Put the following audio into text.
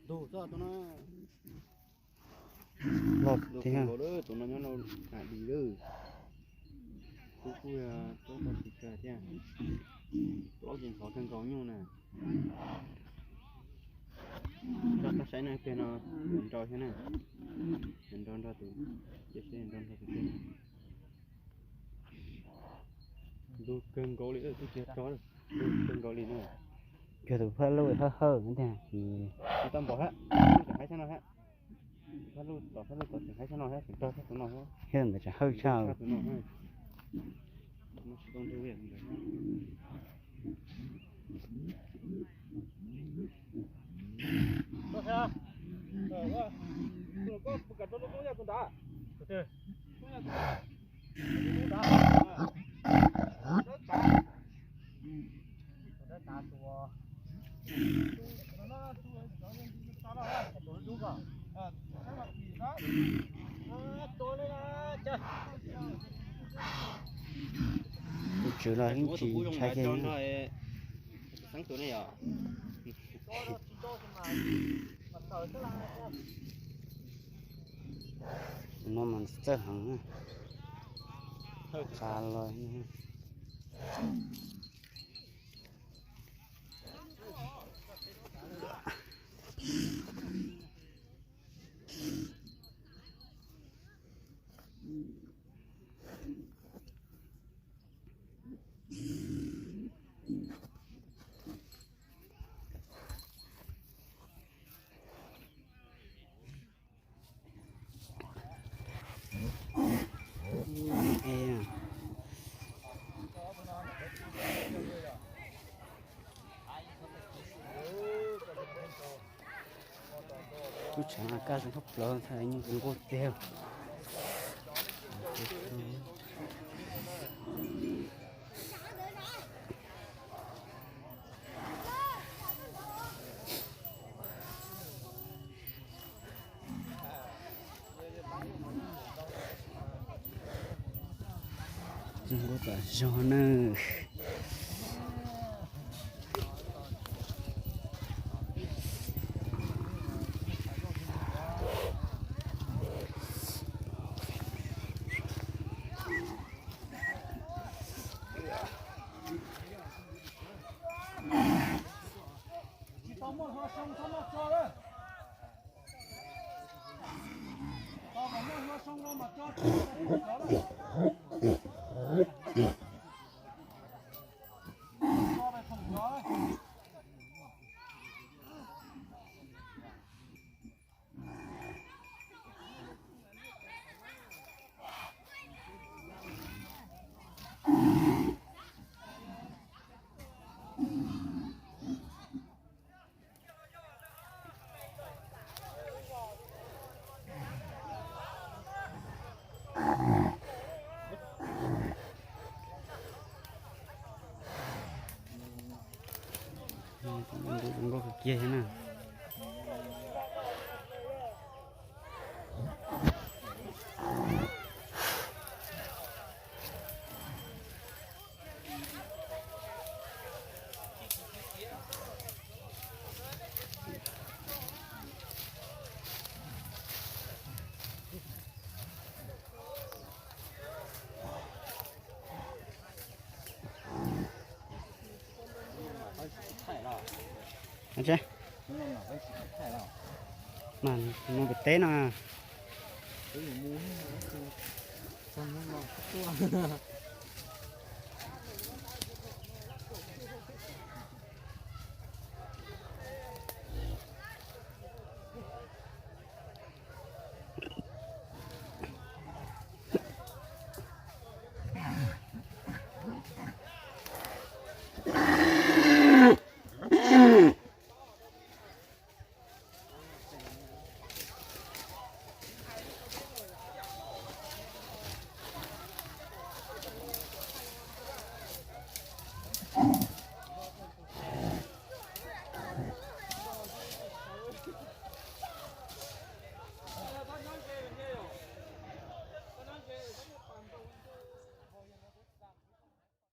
Tus txoj tus no. Los tus thiab. Nkaus lawm, tus no nyob no hnav di lawm. Kuv kuj yog tub tau tsis kawg thiab. Plaub ces ntxhov kawg nkaus nyuj na. Nrog tau saib no peg no, nrau thiab na. Nrau nrog tus, cia saib nrau nrog tus peg. Ntug kawg nkaus li, twb tsis yog tso, ntug kawg nkaus li na. Yog tus phaj luj hawj hawj no tiag. Tsis tau npom hab, tseem haib sab no hab. Phaj luj tom phaj luj tom tseem haib sab no hab, tseem rog txog tus no hab. Thiab ntawd tseem hawj tshaj. Tus no hab. Tus tswv los yeej tsis ntshai kiag. Tus no mas txawj heev, tsa los. Lub tshav no kaj zoo khaub plaws ntxhais, nyob zoo nkauj tiag. Zoo nkauj tas zog nawb. Nkauj kawg kiag thiab na. Mas mus pem teb no.